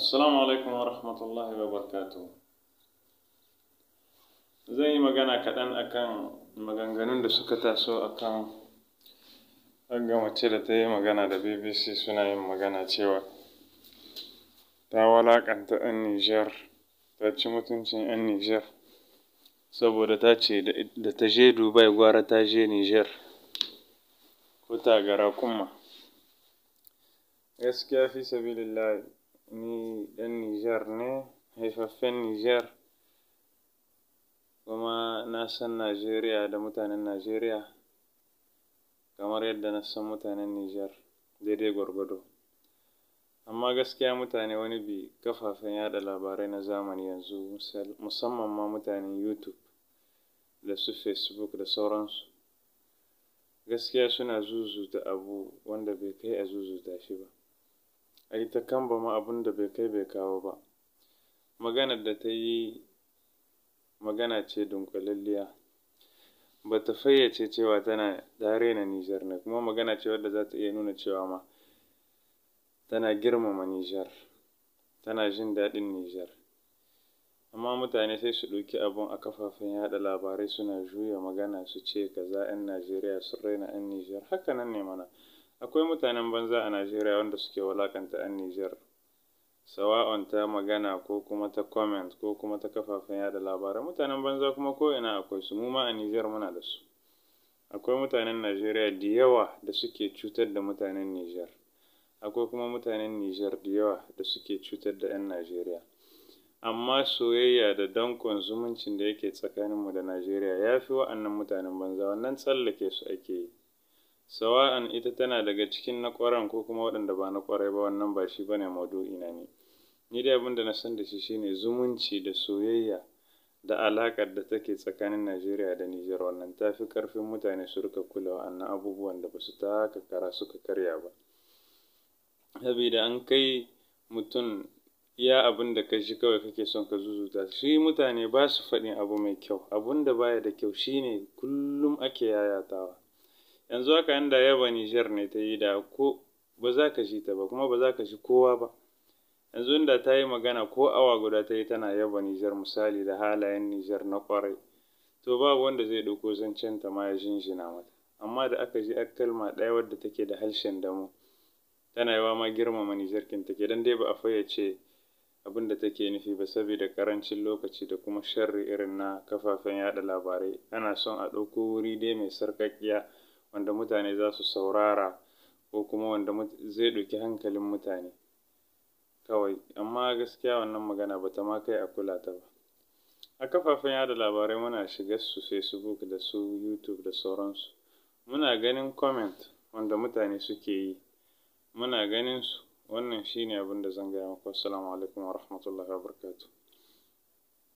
Assalamu alaikum wa rahmatullahi wa barakatuh. Zan yi magana kaɗan akan maganganun da suka taso akan wagga mace da ta yi magana da BBC, suna yin magana cewa ta walaƙanta 'yan Nijar, ta ci mutuncin 'yan Nijar, saboda ta ce da ta je Dubai gwara ta je Nijar ko ta ga raƙumma. Gaskiya fi sabilillahi, ni ɗan Nijar ne, haifaffen Nijar, kuma na san Najeriya da mutanen Najeriya kamar yadda na san mutanen Nijar daidai gwargwado. Amma gaskiya mutane wani bi kafafen yaɗa labarai na zamani yanzu, musamman ma mutanen YouTube da su Facebook da sauransu, gaskiya suna zuzuta abu wanda bai kai a zuzuta shi ba. A yi ta kambama abun da bai kai bai kawo ba. Maganar da ta yi magana ce dunƙulalliya. Ba ta fayyace cewa tana ta rena Nijar ne, kuma magana ce wadda za ta iya nuna cewa ma tana girmama Nijar, tana jin daɗin Nijar. Amma mutane sai su ɗauki abun a kafafen yaɗa labarai suna juya magana su ce kaza, 'yan Najeriya sun raina 'yan Nijar. Haka nan ne mana. Akwai mutanen banza a Najeriya wanda suke walaƙanta 'yan Nijar, sawa'un ta magana ko kuma ta comment ko kuma ta kafafen yaɗa labarai. Mutanen banza kuma ko ina akwai su, mu ma a Nijar muna da su. Akwai mutanen Najeriya da yawa da suke cutar da mutanen Nijar. Akwai kuma mutanen Nijar da yawa da suke cutar da 'yan Najeriya. Amma soyayya da danƙon zumuncin da yake tsakaninmu da Najeriya ya fi wa'annan mutanen banza, wannan tsallake su ake yi. Sawa'an ita tana daga cikin na ƙwaran ko kuma waɗanda ba na ƙwarai ba, wannan ba shi bane maudu'ina ne. Ni dai abin da na san da shi shine zumunci da soyayya da alaƙar da take tsakanin Najeriya da Nijar, wannan ta fi ƙarfin mutane su riƙa kula wa'annan abubuwan da ba su taka kara suka karya ba. Sabida an kai mutum iya abin da ka ji kawai kake son ka zuzuta. Shi mutane ba su faɗin abu mai kyau. Abun da baya da kyau shine kullum ake yayatawa. Yanzu haka inda yaba Nijar ne ta yi, da ko ba za ka ji ta ba, kuma ba za ka ji kowa ba. Yanzu inda ta yi magana ko awa guda ta yi tana yaba Nijar misali da halayen Nijar na ƙwarai, to babu wanda zai ɗauko zancen ta ma ya jinjina mata. Amma da aka ji ƴar kalma ɗaya wadda take da harshen damo, tana yiwa ma girmama Nijar kin take, dan dai ba a fayyace abin da take nufi ba saboda ƙarancin lokaci da kuma sharri irin na kafafen yaɗa labarai. Ana son a ɗauko wuri dai mai sarƙaƙƙiya wanda mutane za su saurara ko kuma wanda zai ɗauki hankalin mutane kawai. Amma gaskiya wannan magana ba ta ma kai a kula ta ba. A kafafen yaɗa labarai muna shiga su Facebook da su YouTube da sauransu. Muna ganin comment wanda mutane suke yi. Muna ganin su. Wannan shine abin da zan gaya muku. Assalamu alaikum wa rahmatullahi wa barakatuh.